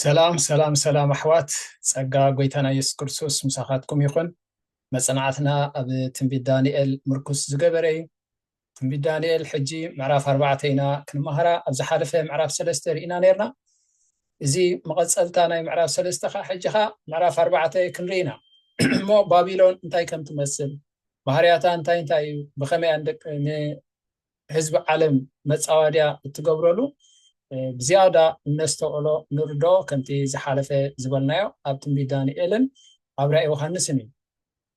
ሰላም ሰላም ሰላም ኣሕዋት፣ ጸጋ ጎይታና ኢየሱስ ክርስቶስ ምሳኻትኩም ይኹን። መጽናዕትና ኣብ ትንቢት ዳንኤል ምርኩስ ዝገበረ እዩ። ትንቢት ዳንኤል ሕጂ ምዕራፍ ኣርባዕተ ኢና ክንመሃራ። ኣብ ዝሓለፈ ምዕራፍ ሰለስተ ርኢና ነርና። እዚ መቐጸልታ ናይ ምዕራፍ ሰለስተ ኸዓ ሕጂ ኸዓ ምዕራፍ ኣርባዕተ ክንርኢ ኢና። እሞ ባቢሎን እንታይ ከም ትመስል፣ ባህርያታ እንታይ እንታይ እዩ፣ ብኸመይ ንህዝቢ ዓለም መጻወድያ እትገብረሉ ብዝያዳ እነስተውዕሎ ንርዶ ከምቲ ዝሓለፈ ዝበልናዮ ኣብ ትንቢት ዳንኤልን ኣብ ራእይ ዮሃንስን እዩ።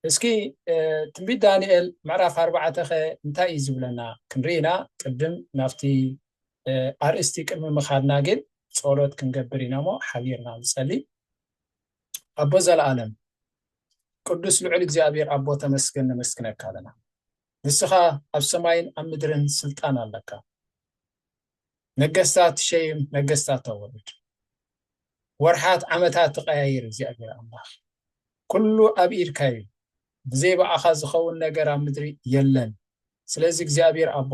እስኪ ትንቢት ዳንኤል ምዕራፍ ኣርባዕተ ኸ እንታይ እዩ ዝብለና ክንርኢና ቅድም ናብቲ ኣርእስቲ ቅድሚ ምኻድና ግን ጸሎት ክንገብር ኢና። ሞ ሓቢርና ንጸሊ። ኣቦ ዘለኣለም ቅዱስ ልዑል እግዚኣብሔር ኣቦ ተመስገን፣ ነመስግነካ ኣለና። ንስኻ ኣብ ሰማይን ኣብ ምድርን ስልጣን ኣለካ። ነገስታት ትሸይም፣ ነገስታት ተወርድ፣ ወርሓት ዓመታት ትቀያይር እግዚኣብሔር ኣምላኽ፣ ኩሉ ኣብ ኢድካ እዩ። ብዘይ ብኣኻ ዝኸውን ነገር ኣብ ምድሪ የለን። ስለዚ እግዚኣብሔር ኣቦ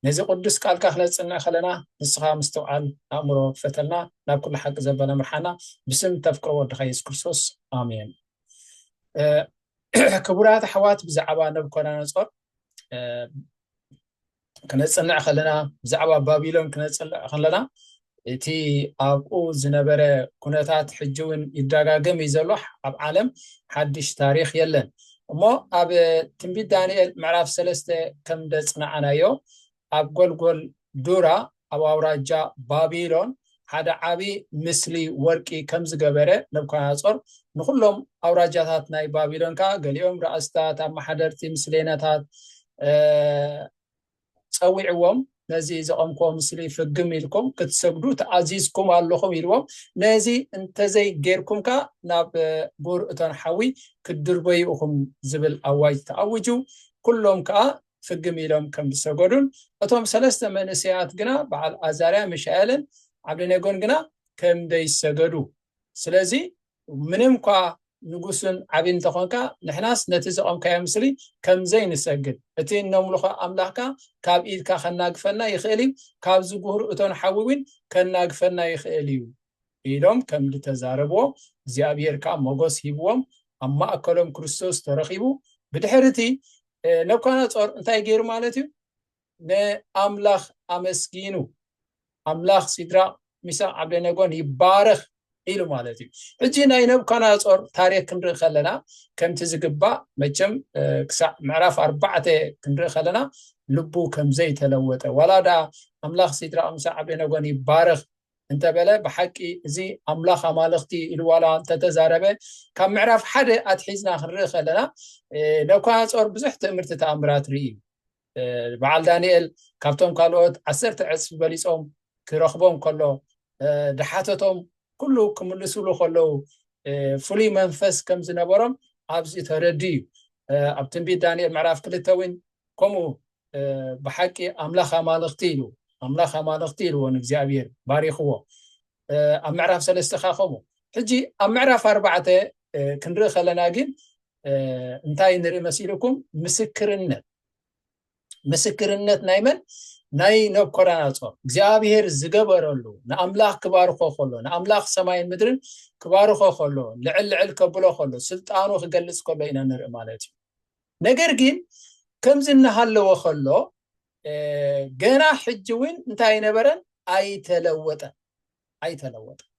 ነዚ ቅዱስ ቃልካ ክነጽንዕ ከለና ንስኻ ምስትውዓል ኣእምሮ ክፈተልና፣ ናብ ኩሉ ሓቂ ዘበለ ምርሓና፣ ብስም ተፍቅሮ ወድኻ የሱስ ክርስቶስ ኣሜን። ክቡራት ኣሕዋት፣ ብዛዕባ ነብኮናነጾር ክነጽንዕ ከለና፣ ብዛዕባ ባቢሎን ክነጽንዕ ከለና፣ እቲ ኣብኡ ዝነበረ ኩነታት ሕጂ እውን ይደጋገም እዩ ዘሎ። ኣብ ዓለም ሓድሽ ታሪኽ የለን። እሞ ኣብ ትንቢት ዳንኤል ምዕራፍ ሰለስተ ከም ደጽናዕናዮ፣ ኣብ ጎልጎል ዱራ ኣብ ኣውራጃ ባቢሎን ሓደ ዓቢ ምስሊ ወርቂ ከም ዝገበረ ነብኳናጾር ንኹሎም ኣውራጃታት ናይ ባቢሎን ከኣ ገሊኦም ራእስታት ኣመሓደርቲ ምስሌነታት ጸዊዕዎም፣ ነዚ ዘቐምክዎ ምስሊ ፍግም ኢልኩም ክትሰግዱ ተኣዚዝኩም ኣለኹም ኢልዎም። ነዚ እንተዘይ ጌርኩም ከኣ ናብ ጉር እቶን ሓዊ ክትድርበዩ ኢኹም ዝብል ኣዋጅ ተኣውጁ። ኩሎም ከኣ ፍግም ኢሎም ከም ዝሰገዱን እቶም ሰለስተ መንእሰያት ግና በዓል ኣዛርያ፣ ሚሻኤልን ዓብደነጎን ግና ከም ደይሰገዱ። ስለዚ ምንም እኳ ንጉስን ዓብን እንተኾንካ፣ ንሕናስ ነቲ ዘቐምካዮ ምስሊ ከም ዘይንሰግድ፣ እቲ እነምልኾ ኣምላኽካ ካብ ኢድካ ከናግፈና ይኽእል እዩ፣ ካብዚ ጉህር እቶን ሓዊ እውን ከናግፈና ይኽእል እዩ ኢሎም ከም ዝተዛረብዎ እግዚኣብሔር ከዓ ሞገስ ሂብዎም፣ ኣብ ማእከሎም ክርስቶስ ተረኺቡ። ብድሕሪ እቲ ነብኳናጾር እንታይ ገይሩ ማለት እዩ? ንኣምላኽ ኣመስጊኑ። ኣምላኽ ሲድራቅ፣ ሚሳቅ፣ ዓብደነጎን ይባረኽ ኢሉ ማለት እዩ። ሕጂ ናይ ነብኳናጾር ታሪክ ክንርኢ ከለና ከምቲ ዝግባእ መቸም ክሳዕ ምዕራፍ ኣርባዕተ ክንርኢ ከለና ልቡ ከም ዘይተለወጠ፣ ዋላ ደኣ ኣምላኽ ሲድራቅ፣ ሚሳቅ፣ ዓብደነጎን ይባረኽ እንተበለ፣ ብሓቂ እዚ ኣምላኽ ኣማልኽቲ ኢሉ ዋላ እንተተዛረበ፣ ካብ ምዕራፍ ሓደ ኣትሒዝና ክንርኢ ከለና ነብኳናጾር ብዙሕ ትእምርቲ ተኣምራት ርኢ እዩ። በዓል ዳንኤል ካብቶም ካልኦት ዓሰርተ ዕፅፊ በሊፆም ክረኽቦም ከሎ፣ ድሓተቶም ኩሉ ክምልስሉ ከለዉ ፍሉይ መንፈስ ከም ዝነበሮም ኣብዚ ተረዲ እዩ። ኣብ ትንቢት ዳንኤል ምዕራፍ ክልተ እውን ከምኡ ብሓቂ ኣምላኽ ኣማልኽቲ ኢሉ፣ ኣምላኽ ኣማልኽቲ ኢልዎ ንእግዚኣብሔር ባሪኽዎ። ኣብ ምዕራፍ ሰለስተ ኸዓ ከምኡ። ሕጂ ኣብ ምዕራፍ ኣርባዕተ ክንርኢ ከለና ግን እንታይ ንርኢ መሲልኩም? ምስክርነት። ምስክርነት ናይ መን? ናይ ነብኮራናጾር። እግዚኣብሔር ዝገበረሉ፣ ንኣምላኽ ክባርኾ ከሎ፣ ንኣምላኽ ሰማይን ምድርን ክባርኾ ከሎ፣ ልዕል ልዕል ከብሎ ከሎ፣ ስልጣኑ ክገልጽ ከሎ ኢና ንርኢ ማለት እዩ። ነገር ግን ከምዚ እናሃለወ ከሎ ገና ሕጂ እውን እንታይ ኣይነበረን? ኣይተለወጠን። ኣይተለወጠን።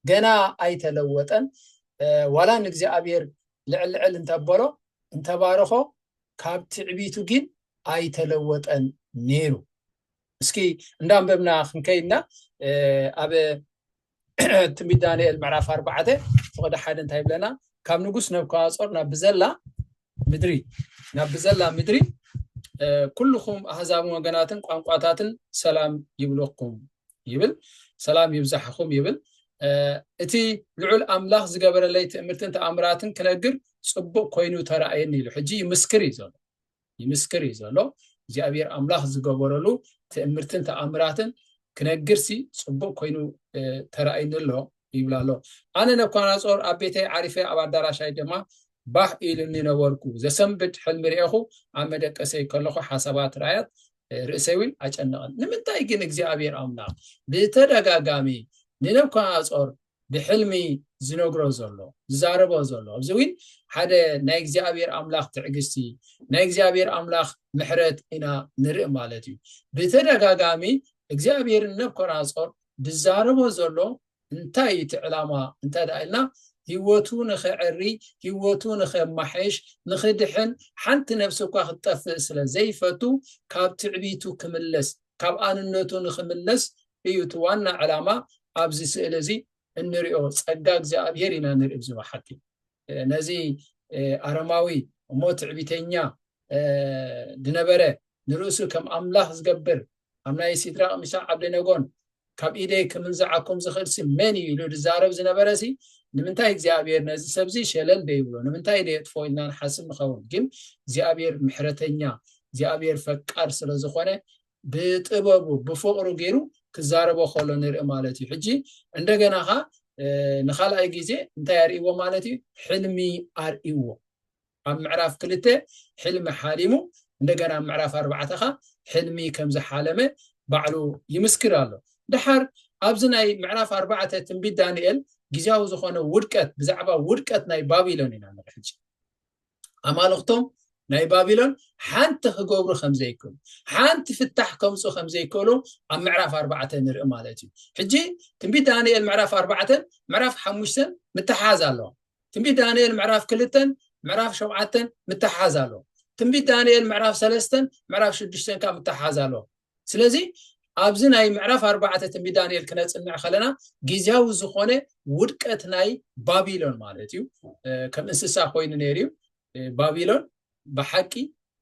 ገና ኣይተለወጠን። ዋላ ንእግዚኣብሔር ልዕል ልዕል እንተበሎ እንተባረኾ፣ ካብ ትዕቢቱ ግን ኣይተለወጠን ነይሩ። እስኪ እንዳንበብና ክንከይድና ኣብ ትንቢት ዳንኤል ምዕራፍ ኣርባዕተ ፍቕዲ ሓደ እንታይ ይብለና? ካብ ንጉስ ነብኳናጾር ናብ ብዘላ ምድሪ፣ ናብ ብዘላ ምድሪ ኩልኹም ኣህዛብን ወገናትን ቋንቋታትን ሰላም ይብለኩም ይብል፣ ሰላም ይብዛሕኹም ይብል። እቲ ልዑል ኣምላኽ ዝገበረለይ ትእምርትን ተኣምራትን ክነግር ጽቡቕ ኮይኑ ተራእየኒ ኢሉ። ሕጂ ይምስክር እዩ ዘሎ፣ ይምስክር እዩ ዘሎ። እግዚኣብሔር ኣምላኽ ዝገበረሉ ትእምርትን ተኣምራትን ክነግርሲ ጽቡቕ ኮይኑ ተራእይኒ ኣሎ ይብላ ኣሎ። ኣነ ነብኳናጾር ኣብ ቤተይ ዓሪፈ ኣብ ኣዳራሻይ ድማ ባህ ኢሉኒ ነበርኩ። ዘሰንብድ ሕልሚ ርኤኹ፣ ኣብ መደቀሰይ ከለኹ ሓሳባት ራእያት ርእሰይ እውን ኣጨነቐን። ንምንታይ ግን እግዚኣብሔር ኣምላኽ ብተደጋጋሚ ንነብኳናጾር ብሕልሚ ዝነግሮ ዘሎ ዝዛረቦ ዘሎ ኣብዚ እውን ሓደ ናይ እግዚኣብሔር ኣምላኽ ትዕግስቲ ናይ እግዚኣብሔር ኣምላኽ ምሕረት ኢና ንርኢ ማለት እዩ። ብተደጋጋሚ እግዚኣብሔር ነብኮናጾር ዝዛረቦ ዘሎ እንታይ እቲ ዕላማ እንታይ ደኣ ኢልና ህይወቱ ንኸዕሪ ህይወቱ ንኸማሐሽ ንኽድሕን ሓንቲ ነብሲ እኳ ክትጠፍእ ስለ ዘይፈቱ ካብ ትዕቢቱ ክምለስ ካብ ኣንነቱ ንኽምለስ እዩ እቲ ዋና ዕላማ ኣብዚ ስእሊ እዚ እንሪኦ ጸጋ እግዚኣብሔር ኢና ንርኢ ብዝበሓቂ ነዚ ኣረማዊ እሞ ትዕቢተኛ ዝነበረ ንርእሱ ከም ኣምላኽ ዝገብር ኣብ ናይ ሲድራቅ ሚሳቅ ዓብደነጎን ካብ ኢደይ ክምንዝዓኩም ዝኽእል ሲ መን እዩ ኢሉ ዝዛረብ ዝነበረ ሲ ንምንታይ እግዚኣብሔር ነዚ ሰብዚ ሸለል ደይብሎ ንምንታይ ደየጥፎ ኢልና ንሓስብ ንኸውን ግን እግዚኣብሔር ምሕረተኛ እግዚኣብሔር ፈቃር ስለ ዝኾነ ብጥበቡ ብፍቕሩ ገይሩ ክዛረቦ ከሎ ንርኢ ማለት እዩ ሕጂ እንደገና ኻ ንኻልኣይ ግዜ እንታይ ኣርእዎ ማለት እዩ ሕልሚ ኣርእዎ ኣብ ምዕራፍ ክልተ ሕልሚ ሓሊሙ እንደገና ኣብ ምዕራፍ ኣርባዕተ ኻ ሕልሚ ከም ዝሓለመ ባዕሉ ይምስክር ኣሎ ድሓር ኣብዚ ናይ ምዕራፍ ኣርባዕተ ትንቢት ዳንኤል ግዜያዊ ዝኾነ ውድቀት ብዛዕባ ውድቀት ናይ ባቢሎን ኢና ንርኢ ሕጂ ኣማልኽቶም ናይ ባቢሎን ሓንቲ ክገብሩ ከም ዘይክእሉ ሓንቲ ፍታሕ ከምፁ ከም ዘይክእሉ ኣብ ምዕራፍ ኣርባዕተ ንርኢ ማለት እዩ ሕጂ ትንቢት ዳንኤል ምዕራፍ ኣርባዕተን ምዕራፍ ሓሙሽተን ምትሓዝ ኣለዎ ትንቢት ዳንኤል ምዕራፍ ክልተን ምዕራፍ ሸውዓተን ምትሓዝ ኣለዎ ትንቢት ዳንኤል ምዕራፍ ሰለስተን ምዕራፍ ሽዱሽተን ከዓ ምትሓዝ ኣለዎ ስለዚ ኣብዚ ናይ ምዕራፍ ኣርባዕተ ትንቢት ዳንኤል ክነፅንዕ ከለና ግዜያዊ ዝኾነ ውድቀት ናይ ባቢሎን ማለት እዩ ከም እንስሳ ኮይኑ ነይሩ እዩ ባቢሎን ብሓቂ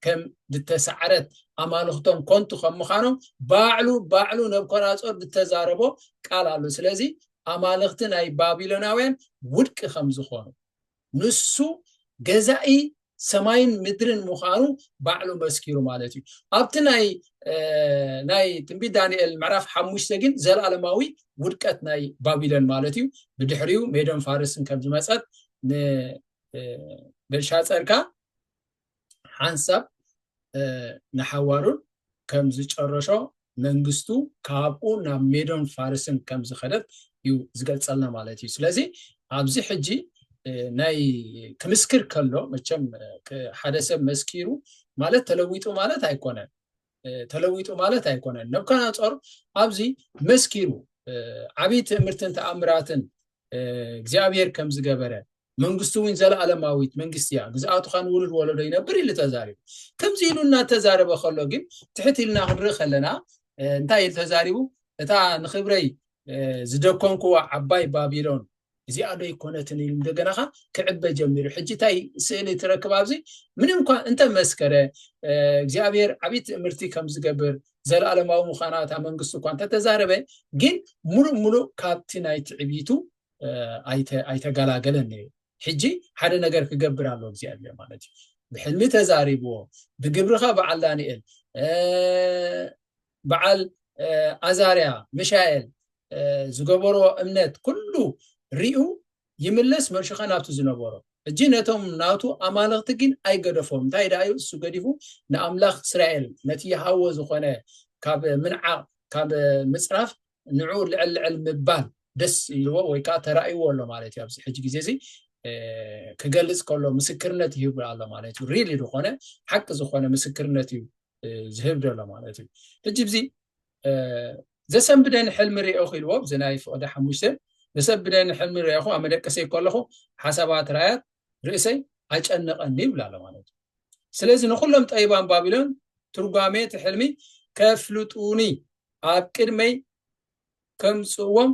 ከም ዝተሳዕረት ኣማልኽቶም ኮንቱ ከም ምዃኖም ባዕሉ ባዕሉ ነብኮናጾር ዝተዛረቦ ቃል ኣሎ ስለዚ ኣማልኽቲ ናይ ባቢሎናውያን ውድቂ ከም ዝኾኑ ንሱ ገዛኢ ሰማይን ምድርን ምዃኑ ባዕሉ መስኪሩ ማለት እዩ ኣብቲ ናይ ናይ ትንቢት ዳንኤል ምዕራፍ ሓሙሽተ ግን ዘለኣለማዊ ውድቀት ናይ ባቢሎን ማለት እዩ ብድሕሪኡ ሜዶን ፋርስን ከም ዝመፀት ንቤልሻፀርካ ሓንሳብ ንሓዋሩን ከም ዝጨረሾ መንግስቱ ካብኡ ናብ ሜዶን ፋርስን ከም ዝኸደት እዩ ዝገልፀልና ማለት እዩ ስለዚ ኣብዚ ሕጂ ናይ ክምስክር ከሎ መቸም ሓደ ሰብ መስኪሩ ማለት ተለዊጡ ማለት ኣይኮነን ተለዊጡ ማለት ኣይኮነን ነብካናፆር ኣብዚ መስኪሩ ዓብይ ትእምርትን ተኣምራትን እግዚኣብሔር ከም ዝገበረ መንግስቱ እውን ዘለኣለማዊት መንግስቲ እያ ግዝኣቱ ኻን ውሉድ ወለዶ ይነብር ኢሉ ተዛሪቡ ከምዚ ኢሉ እናተዛረበ ከሎ ግን ትሕት ኢልና ክንርኢ ከለና እንታይ ኢሉ ተዛሪቡ እታ ንክብረይ ዝደኮንክዋ ዓባይ ባቢሎን እዚኣ ዶ ይኮነትን ኢሉ እንደገና ኻ ክዕበ ጀሚሩ ሕጂ እንታይ ስእሊ ትረክብ ኣብዚ ምንም እኳ እንተመስከረ እግዚኣብሔር ዓብይ ትእምርቲ ከም ዝገብር ዘለኣለማዊ ምዃና እታ መንግስቲ እኳ እንተተዛረበ ግን ሙሉእ ሙሉእ ካብቲ ናይ ትዕቢቱ ኣይተገላገለን ነይሩ ሕጂ ሓደ ነገር ክገብር ኣሎ እግዚኣብሔር ማለት እዩ ብሕልሚ ተዛሪብዎ ብግብርኻ በዓል ዳንኤል በዓል ኣዛርያ ምሻኤል ዝገበርዎ እምነት ኩሉ ሪኡ ይምለስ መልሽኻ ናብቲ ዝነበሮ እጂ ነቶም ናቱ ኣማልኽቲ ግን ኣይገደፎም እንታይ ደኣ እዩ እሱ ገዲፉ ንኣምላኽ እስራኤል ነቲ ይሃዎ ዝኾነ ካብ ምንዓቕ ካብ ምፅራፍ ንዑ ልዕል ልዕል ምባል ደስ ኢልዎ ወይ ከዓ ተራእይዎ ኣሎ ማለት እዩ ኣብዚ ሕጂ ግዜ እዚ ክገልፅ ከሎ ምስክርነት ይህብ ኣሎ ማለት እዩ ሪል ዝኾነ ሓቂ ዝኾነ ምስክርነት እዩ ዝህብ ዘሎ ማለት እዩ ሕጂ ብዚ ዘሰንብደኒ ሕልሚ ርኤኹ ኢልዎ እዚ ናይ ፍቕዲ ሓሙሽተ ዘሰንብደኒ ሕልሚ ርኤኹ ኣብ መደቀሰይ ከለኹ ሓሳባት ራያት ርእሰይ ኣጨነቐኒ ይብል ኣሎ ማለት እዩ ስለዚ ንኩሎም ጠቢባን ባቢሎን ትርጓሜ እቲ ሕልሚ ከፍልጡኒ ኣብ ቅድመይ ከምፅእዎም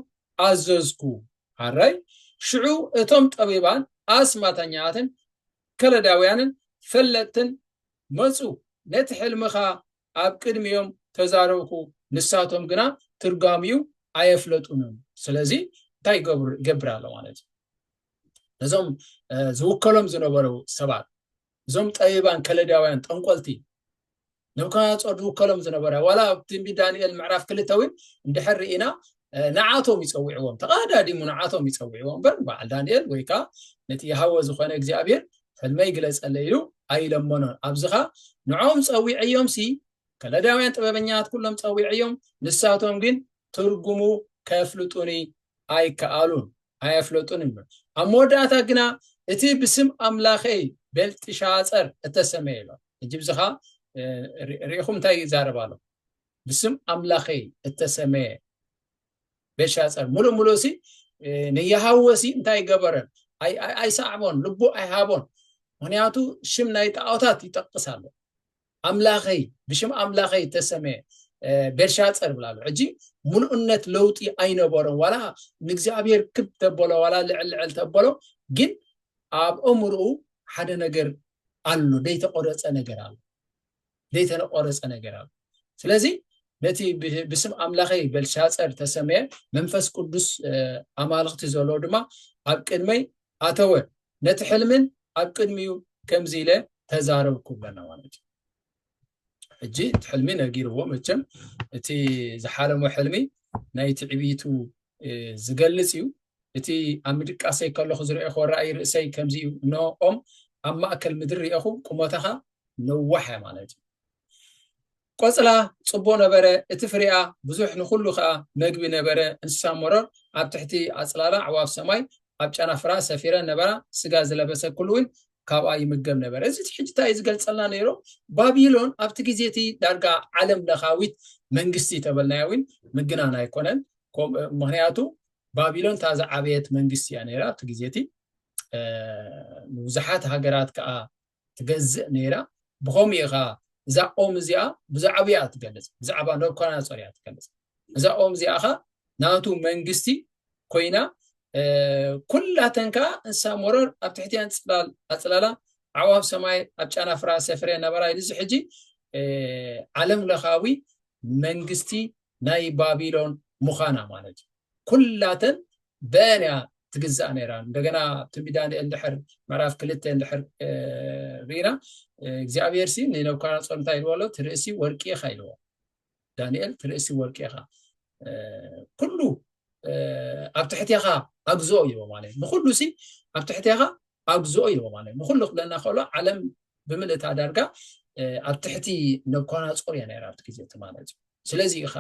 ኣዘዝኩ ሓራይ ሽዑ እቶም ጠቢባን ኣስማተኛትን ከለዳውያንን ፈለጥትን መፁ ነቲ ሕልምኻ ኣብ ቅድሚኦም ተዛረብኩ ንሳቶም ግና ትርጓሚኡ ኣየፍለጡንን ስለዚ እንታይ ይገብር ኣሎ ማለት እዩ ነዞም ዝውከሎም ዝነበሩ ሰባት እዞም ጠቢባን ከለዳውያን ጠንቆልቲ ነብከናፆር ዝውከሎም ዝነበረ ዋላ ኣብ ትንቢት ዳንኤል ምዕራፍ ክልተ እውን እንድሕር ርኢና ንዓቶም ይፀውዕዎም ተቐዳዲሙ ንዓቶም ይፀውዕዎም እምበር በዓል ዳንኤል ወይ ከዓ ነቲ የሃወ ዝኾነ እግዚኣብሔር ሕልመይ ግለፀለ ኢሉ ኣይለመኖን ኣብዚኻ ንዖም ፀዊዐዮም ሲ ከለዳውያን ጥበበኛት ኩሎም ፀዊዐዮም ንሳቶም ግን ትርጉሙ ከፍልጡኒ ኣይከኣሉን ኣየፍለጡን ይብሎ። ኣብ መወዳእታ ግና እቲ ብስም ኣምላኸይ ቤልጥሻጸር እተሰመየ ኢሎ። ሕጂ ብዝኻ ርኢኹም እንታይ ይዛረብ ኣሎ? ብስም ኣምላኸይ እተሰመየ ቤልሻጸር ሙሉእ ሙሉእ ሲ ንየሃወ ሲ እንታይ ገበረን? ኣይሰዕቦን፣ ልቡ ኣይሃቦን። ምክንያቱ ሽም ናይ ጣዖታት ይጠቅስ ኣሎ። ኣምላኸይ፣ ብሽም ኣምላኸይ ተሰመየ ቤልሻጸር ብላሉ። ሕጂ ሙሉእነት ለውጢ ኣይነበሮን። ዋላ ንእግዚኣብሔር ክብ ተበሎ፣ ዋላ ልዕል ልዕል ተበሎ፣ ግን ኣብ እምርኡ ሓደ ነገር ኣሎ፣ ዘይተቆረጸ ነገር ኣሎ፣ ዘይተቆረጸ ነገር ኣሎ። ስለዚ ነቲ ብስም ኣምላኸይ ቤልሻጸር ተሰመየ መንፈስ ቅዱስ ኣማልኽቲ ዘለዎ ድማ ኣብ ቅድመይ ኣተወ፣ ነቲ ሕልምን ኣብ ቅድሚኡ ከምዚ ኢለ ተዛረብኩ ብለና ማለት እዩ። ሕጂ እቲ ሕልሚ ነጊርዎ፣ መቸም እቲ ዝሓለሞ ሕልሚ ናይ ትዕቢቱ ዝገልጽ እዩ። እቲ ኣብ ምድቃሰይ ከለኹ ዝረእኹ ራእይ ርእሰይ ከምዚ እዩ፣ እነሆ ኦም ኣብ ማእከል ምድሪ ርኢኹ፣ ቁመታኻ ነዋሕ እያ ማለት እዩ። ቆጽላ ጽቡቕ ነበረ፣ እቲ ፍሬኣ ብዙሕ፣ ንኹሉ ከኣ መግቢ ነበረ። እንስሳ መሮር ኣብ ትሕቲ ኣጽላላ፣ ኣዕዋፍ ሰማይ ኣብ ጨናፍራ ሰፊረን ነበራ። ስጋ ዝለበሰ ኩሉ እውን ካብኣ ይምገብ ነበረ። እዚ ሕጂ እንታይ እዩ ዝገልጸልና ነይሩ? ባቢሎን ኣብቲ ግዜ እቲ ዳርጋ ዓለም ለኻዊት መንግስቲ ተበልናያ እውን ምግናን ኣይኮነን። ምክንያቱ ባቢሎን እታ ዝዓበየት መንግስቲ እያ ነይራ ኣብቲ ግዜ እቲ። ንብዙሓት ሃገራት ከዓ ትገዝእ ነይራ። ብኸምኡ ኢኻ እዛ ኦም እዚኣ ብዛዕባኣ ትገልጽ፣ ብዛዕባ ነብኮናጾር እያ ትገልጽ። እዛ ኦም እዚኣ ኸ ናቱ መንግስቲ ኮይና፣ ኩላተን ከዓ እንስሳ መሮር ኣብ ትሕቲኣን ጽላል ኣጽላላ፣ ኣዕዋፍ ሰማይ ኣብ ጨናፍራ ሰፍረ ነበራ ኢሉ። እዚ ሕጂ ዓለም ለኻዊ መንግስቲ ናይ ባቢሎን ምዃና ማለት እዩ። ኩላተን በእንያ ትግዛእ ነይራ። እንደገና ትንቢት ዳንኤል ድሕር ምዕራፍ ክልተ እንድሕር ርኢና፣ እግዚኣብሔር ሲ ንነብኳናጾር እንታይ ኢልዎ ኣሎ? ትርእሲ ወርቂ ኢኻ ኢልዎ። ዳንኤል ትርእሲ ወርቂ ኢኻ፣ ኩሉ ኣብ ትሕቴኻ ኣግዝኦ ኢልዎ ማለት እዩ። ንኩሉ ሲ ኣብ ትሕቴኻ ኣግዝኦ ኢልዎ ማለት እዩ። ንኩሉ ክብለና ከሎ ዓለም ብምልእታ ዳርጋ ኣብ ትሕቲ ነብኳናጾር እያ ነይራ ኣብቲ ግዜ እቲ ማለት እዩ። ስለዚ ኢኻ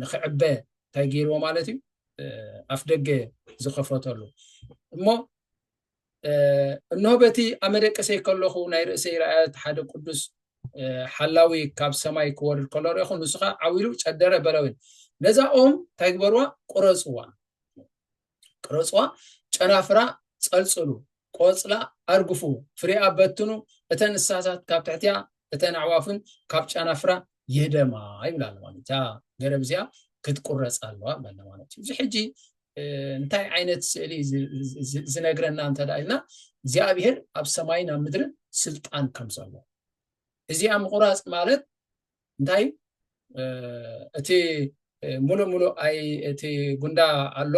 ንክዕበ እንታይ ገይርዎ ማለት እዩ? ኣፍ ደገ ዝኸፈተሉ። እሞ እንሆ በቲ ኣመደቀሰይ ከለኹ ናይ ርእሰይ ራእያት ሓደ ቅዱስ ሓላዊ ካብ ሰማይ ክወርድ ከሎ ርኢኹ፣ ንሱ ኸዓ ዓው ኢሉ ጨደረ በለ እውን፣ ነዛ ኦም እንታይ ግበርዋ? ቅረጽዋ፣ ቅረጽዋ፣ ጨናፍራ ጸልጽሉ፣ ቆጽላ ኣርግፉ፣ ፍሬኣ በትኑ፣ እተን እንስሳታት ካብ ትሕቲያ፣ እተን ኣዕዋፍን ካብ ጨናፍራ ይህደማ ይብል ኣሎ ማለት እዩ። እታ ገረብ እዚኣ ክትቁረጽ ኣለዋ ብለና ማለት እዩ። እዚ ሕጂ እንታይ ዓይነት ስእሊ ዝነግረና እንተ ኢልና እግዚኣብሔር ኣብ ሰማይን ኣብ ምድርን ስልጣን ከም ዘሎ። እዚኣ ምቁራፅ ማለት እንታይ? እቲ ሙሉእ ሙሉእ ኣይ እቲ ጉንዳ ኣሎ፣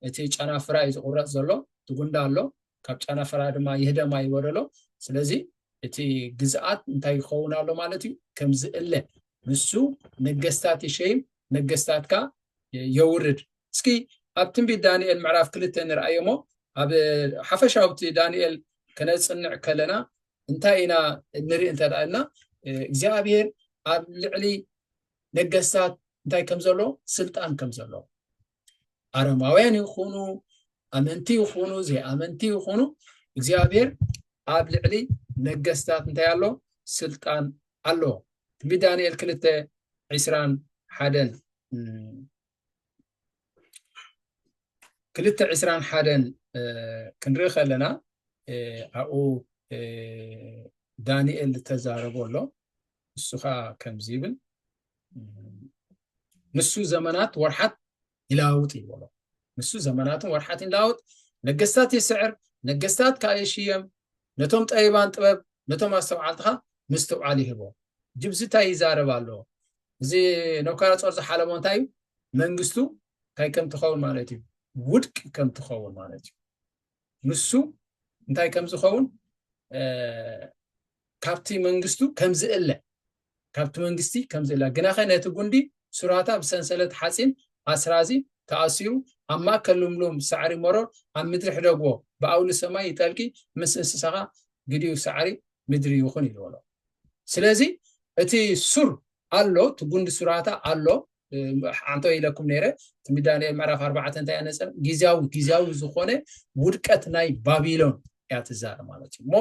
እቲ ጨናፍራ እዩ ዝቁረፅ ዘሎ። እቲ ጉንዳ ኣሎ፣ ካብ ጨናፍራ ድማ ይህደማ ይበደሎ። ስለዚ እቲ ግዝኣት እንታይ ይኸውን ኣሎ ማለት እዩ? ከም ዝእለ ንሱ ነገስታት ይሸይም፣ ነገስታት ከ የውርድ። እስኪ ኣብ ትንቢት ዳንኤል ምዕራፍ ክልተ ንርኣዮ እሞ ኣብ ሓፈሻዊ እቲ ዳንኤል ከነፅንዕ ከለና እንታይ ኢና ንርኢ እንተ ደኣ ኢልና እግዚኣብሔር ኣብ ልዕሊ ነገስታት እንታይ ከም ዘሎ ስልጣን ከም ዘሎ ኣረማውያን ይኹኑ ኣመንቲ ይኹኑ ዘይኣመንቲ ይኹኑ እግዚኣብሔር ኣብ ልዕሊ ነገስታት እንታይ ኣሎ ስልጣን ኣሎ። ትንቢት ዳንኤል ክልተ ዕስራን ሓደን ክልተ ዕስራን ሓደን ክንርኢ ከለና ኣብኡ ዳንኤል ዝተዛረቦ ኣሎ። ንሱ ከዓ ከምዚ ይብል ንሱ ዘመናት ወርሓት ይላውጥ ይበሎ። ንሱ ዘመናትን ወርሓትን ይላውጥ፣ ነገስታት ይስዕር፣ ነገስታት ከዓ ይሽየም፣ ነቶም ጠቢባን ጥበብ ነቶም ኣስተውዓልትኻ ምስትውዓል ይህቦ። ጅብዚ እንታይ ይዛረብ ኣሎ? እዚ ነብካረጾር ዝሓለሞ እንታይ እዩ? መንግስቱ እንታይ ከም ትኸውን ማለት እዩ? ውድቂ ከም ትኸውን ማለት እዩ። ንሱ እንታይ ከም ዝኸውን ካብቲ መንግስቱ ከም ዝእለ ካብቲ መንግስቲ ከም ዝእለ ግናኸ ነቲ ጉንዲ ሱራታ ብሰንሰለት ሓፂን ኣስራዚ ተኣሲሩ ኣብ ማእከል ልምሉም ሳዕሪ መሮር ኣብ ምድሪ ሕደግዎ ብኣውሊ ሰማይ ይጠልቂ ምስ እንስሳኻ ግዲኡ ሳዕሪ ምድሪ ይኹን ይበሎ። ስለዚ እቲ ሱር ኣሎ እቲ ጉንዲ ሱራታ ኣሎ ዓንቶ ኢለኩም ነይረ። ትንቢት ዳንኤል ምዕራፍ ኣርባዕተ እንታይ ያነጸር? ግዜያዊ ግዜያዊ ዝኾነ ውድቀት ናይ ባቢሎን እያ ትዛረብ ማለት እዩ። እሞ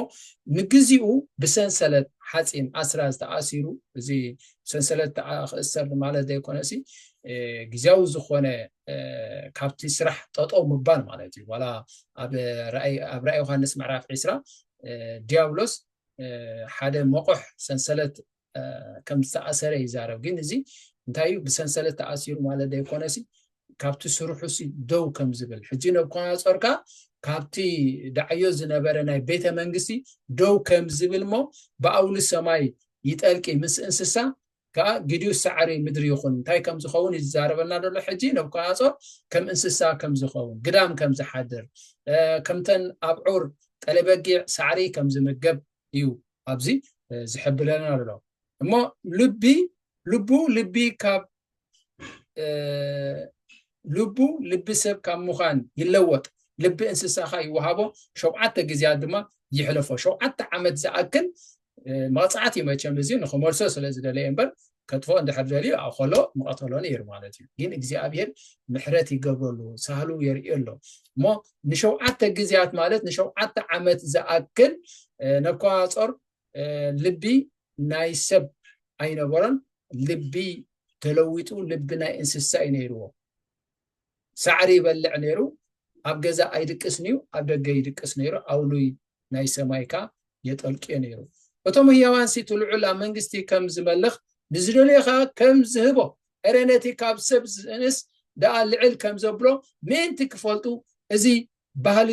ንግዚኡ ብሰንሰለት ሓፂን ኣስራ ዝተኣሲሩ፣ እዚ ሰንሰለት ክእሰር ማለት ዘይኮነ ሲ ግዜያዊ ዝኾነ ካብቲ ስራሕ ጠጠው ምባል ማለት እዩ። ዋላ ኣብ ራእይ ዮሃንስ ምዕራፍ ዒስራ ዲያብሎስ ሓደ መቑሕ ሰንሰለት ከም ዝተኣሰረ ይዛረብ። ግን እዚ እንታይ እዩ? ብሰንሰለት ተኣሲሩ ማለት ዘይኮነ ሲ ካብቲ ስርሑ ሲ ደው ከም ዝብል፣ ሕጂ ነብኮናጾርካ ካብቲ ዳዕዮ ዝነበረ ናይ ቤተ መንግስቲ ደው ከም ዝብል፣ እሞ ብኣውሊ ሰማይ ይጠልቂ ምስ እንስሳ ከዓ ግዲኡ ሳዕሪ ምድሪ ይኹን። እንታይ ከም ዝኸውን ይዛረበና ዘሎ ሕጂ። ነብኮናጾር ከም እንስሳ ከም ዝኸውን፣ ግዳም ከም ዝሓድር፣ ከምተን ኣብ ዑር ጠለበጊዕ ሳዕሪ ከም ዝምገብ እዩ ኣብዚ ዝሕብለና ኣሎ። እሞ ልቢ ልቡ ልቢ ካብ ልቡ ልቢ ሰብ ካብ ምዃን ይለወጥ፣ ልቢ እንስሳኻ ይወሃቦ፣ ሸውዓተ ግዜያት ድማ ይሕለፎ። ሸውዓተ ዓመት ዝኣክል መቕፃዕቲ መቸም እዚ ንክመልሶ ስለ ዝደለየ እምበር ከጥፎ እንድሕር ደልዩ ኣብ ከሎ ምቐተሎ ነይሩ ማለት እዩ። ግን እግዚኣብሔር ምሕረት ይገብረሉ፣ ሳህሉ የርእየሎ። እሞ ንሸውዓተ ግዜያት ማለት ንሸውዓተ ዓመት ዝኣክል ነብኮናጾር ልቢ ናይ ሰብ ኣይነበሮን። ልቢ ተለዊጡ ልቢ ናይ እንስሳ እዩ ነይርዎ። ሳዕሪ ይበልዕ ነይሩ። ኣብ ገዛ ኣይድቅስን እዩ፣ ኣብ ደገ ይድቅስ ነይሩ። ኣውሉይ ናይ ሰማይ ከኣ የጠልቅዮ ነይሩ። እቶም ህያዋንሲ እቲ ልዑል ኣብ መንግስቲ ከም ዝመልኽ ንዝደልዮ ከኣ ከም ዝህቦ፣ እረ ነቲ ካብ ሰብ ዝእንስ ደኣ ልዕል ከም ዘብሎ ምእንቲ ክፈልጡ፣ እዚ ባህሊ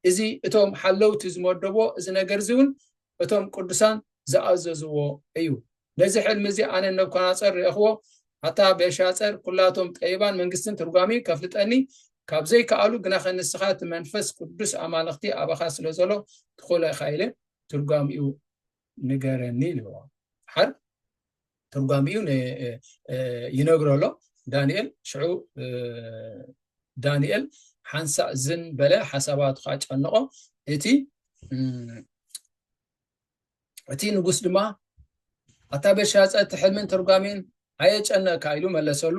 እዚ እቶም ሓለውቲ ዝመደብዎ እዚ ነገር እዚ እውን እቶም ቅዱሳን ዝኣዘዝዎ እዩ። ነዚ ሕልሚ እዚ ኣነ ነብኮናጸር ርእኽዎ። ኣታ ቤልሻጸር፣ ኩላቶም ጠቢባን መንግስትን ትርጓሚኡ ከፍልጠኒ ካብ ዘይከኣሉ፣ ግናኸ ንስኻ እቲ መንፈስ ቅዱስ ኣማልኽቲ ኣባኻ ስለ ዘሎ ትኽእሎ ኢኻ ኢለ ትርጓሚኡ ንገረኒ ኢልዎ። ሓር ትርጓሚኡ ይነግሮ ኣሎ ዳንኤል። ሽዑ ዳንኤል ሓንሳእ ዝን በለ፣ ሓሳባቱ ከዓ ጨነቆ። እቲ እቲ ንጉስ ድማ ኣታ ቤልሻጸር፣ እቲ ሕልምን ትርጓሜን ኣየጨነቅካ ኢሉ መለሰሉ።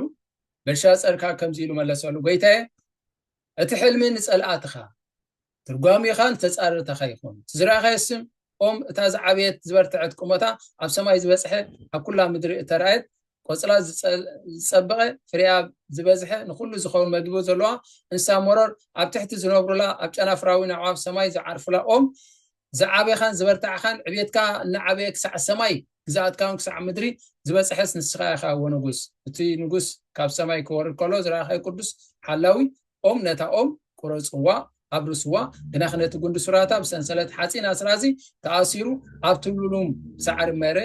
ቤልሻጸር ከዓ ከምዚ ኢሉ መለሰሉ፣ ጎይታየ፣ እቲ ሕልሚ ንጸላእትኻ ትርጓሜኻ ንተጻረርተኻ ይኹን። እቲ ዝረኣኻዮ ስም ኦም እታ ዝዓበየት ዝበርትዐት ቁመታ ኣብ ሰማይ ዝበጽሐ ኣብ ኩላ ምድሪ እተራእየት ቆጽላ ዝጸ- ዝጸበቐ ፍሬያ ዝበዝሐ ንኹሉ ዝኸውን መግቢ ዘለዋ እንስሳ መሮር ኣብ ትሕቲ ዝነብሩላ ኣብ ጨናፍራዊ ኣዕዋፍ ሰማይ ዝዓርፉላ ኦም ዝዓበኻን ዝበርታዕኻን ዕቤትካ እናዓበየ ክሳዕ ሰማይ ግዝኣትካ እውን ክሳዕ ምድሪ ዝበጽሐስ ንስኻ ኢኻ እወ ንጉስ። እቲ ንጉስ ካብ ሰማይ ክወርድ ከሎ ዝረኣኻዮ ቅዱስ ሓላዊ ኦም ነታ ኦም ቁረጽዋ ኣብርስዋ ግናኽ ነቲ ጉንዲ ሱራታ ብሰንሰለት ሓጺን ኣስራዚ ተኣሲሩ ኣብ ትብሉሉም ሳዕሪ መረ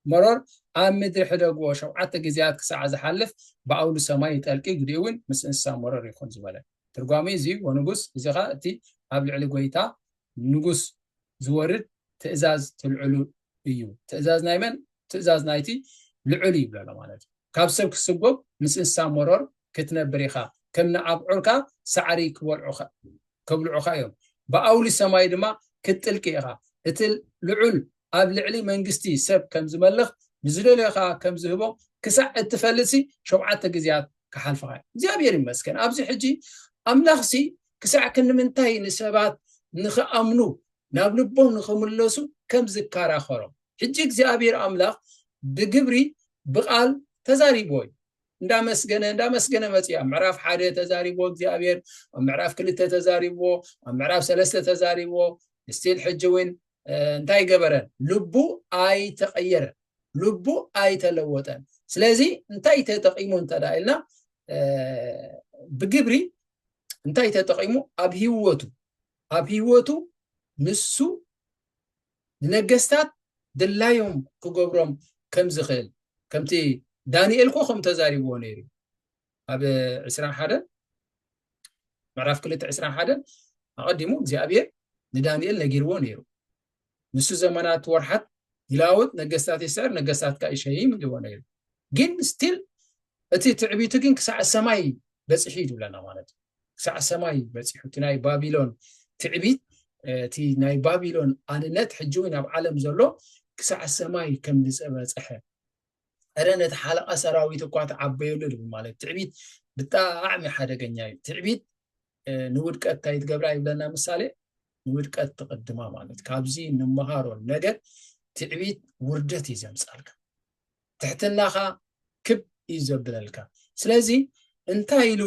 መሮር ኣብ ምድሪ ሕደግዎ ሸውዓተ ግዜያት ክሳዕ ዝሓልፍ ብኣውሊ ሰማይ ይጠልቂ ግዲኡ እውን ምስ እንስሳ መሮር ይኹን ዝበለ ትርጓሚ እዚ ወንጉስ እዚ ኸዓ እቲ ኣብ ልዕሊ ጎይታ ንጉስ ዝወርድ ትእዛዝ ትልዕሉ እዩ። ትእዛዝ ናይ መን? ትእዛዝ ናይቲ ልዑል እዩ ይብለሎ ማለት እዩ። ካብ ሰብ ክስጎግ ምስ እንስሳ መሮር ክትነብር ኢኻ። ከም ንኣብዑርካ ሳዕሪ ክበልዑኻ ከብልዑኻ እዮም። ብኣውሊ ሰማይ ድማ ክትጥልቂ ኢኻ። እቲ ልዑል ኣብ ልዕሊ መንግስቲ ሰብ ከም ዝመልኽ ንዝደለዮ ከዓ ከም ዝህቦ ክሳዕ እትፈልጥሲ ሸውዓተ ግዜያት ክሓልፍኻ እዩ። እግዚኣብሔር ይመስገን። ኣብዚ ሕጂ ኣምላኽሲ ክሳዕ ክንምንታይ ንሰባት ንኽኣምኑ ናብ ልቦም ንኽምለሱ ከም ዝከራኸሮም ሕጂ እግዚኣብሔር ኣምላኽ ብግብሪ ብቓል ተዛሪብዎ እዩ። እንዳመስገነ እንዳመስገነ መፅያ ምዕራፍ ሓደ ተዛሪብዎ እግዚኣብሔር ኣብ ምዕራፍ ክልተ ተዛሪብዎ ኣብ ምዕራፍ ሰለስተ ተዛሪብዎ ስቲል ሕጂ እውን እንታይ ገበረ? ልቡ ኣይተቐየረ፣ ልቡ ኣይተለወጠን። ስለዚ እንታይ ተጠቂሙ እንተ ኢልና ብግብሪ እንታይ ተጠቂሙ ኣብ ህይወቱ ኣብ ህይወቱ ንሱ ንነገስታት ድላዮም ክገብሮም ከም ዝኽእል ከምቲ ዳንኤል ኮ ከም ተዛሪብዎ ነይሩ ኣብ ዕስራን ሓደን ምዕራፍ ክልተ ዕስራን ሓደን ኣቐዲሙ እግዚኣብሔር ንዳንኤል ነጊርዎ ነይሩ። ንሱ ዘመናት ወርሓት ይላውጥ፣ ነገስታት ይስዕር፣ ነገስታት ከዓ ይሸይም ኢልዎ ነይሩ። ግን ስቲል እቲ ትዕቢቱ ግን ክሳዕ ሰማይ በፂሑ እዩ ዝብለና ማለት እዩ። ክሳዕ ሰማይ በፂሑ እቲ ናይ ባቢሎን ትዕቢት እቲ ናይ ባቢሎን ኣንነት ሕጂ እውን ኣብ ዓለም ዘሎ ክሳዕ ሰማይ ከም ዝበፀሐ እረ ነቲ ሓለቓ ሰራዊት እኳ ተዓበየሉ ድብል ማለት ትዕቢት ብጣዕሚ ሓደገኛ እዩ። ትዕቢት ንውድቀት እንታይ ትገብራ ይብለና ምሳሌ፣ ንውድቀት ትቕድማ ማለት። ካብዚ ንመሃሮ ነገር ትዕቢት ውርደት እዩ ዘምጻልካ፣ ትሕትናኻ ክብ እዩ ዘብለልካ። ስለዚ እንታይ ኢሉ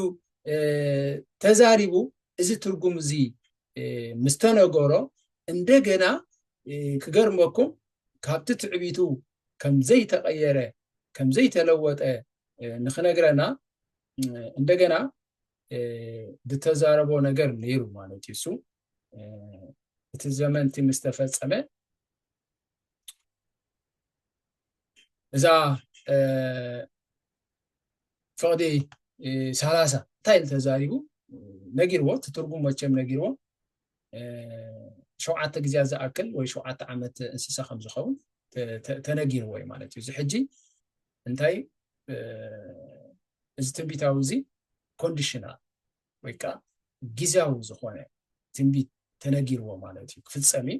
ተዛሪቡ? እዚ ትርጉም እዚ ምስ ተነገሮ እንደገና ክገርመኩም ካብቲ ትዕቢቱ ከም ዘይተቐየረ ከም ዘይተለወጠ ንክነግረና እንደገና ዝተዛረቦ ነገር ነይሩ ማለት እዩ። እሱ እቲ ዘመን እቲ ምስ ተፈጸመ እዛ ፍቕዲ ሰላሳ እንታይ ኢሉ ተዛሪቡ ነጊርዎ፣ እቲ ትርጉም መቸም ነጊርዎ። ሸውዓተ ግዜያት ዝኣክል ወይ ሸውዓተ ዓመት እንስሳ ከም ዝኸውን ተነጊርዎ እዩ ማለት እዩ። እዚ ሕጂ እንታይ እዚ ትንቢታዊ እዚ ኮንዲሽናል ወይ ከዓ ግዜያዊ ዝኾነ ትንቢት ተነጊርዎ ማለት እዩ። ክፍጸም እዩ።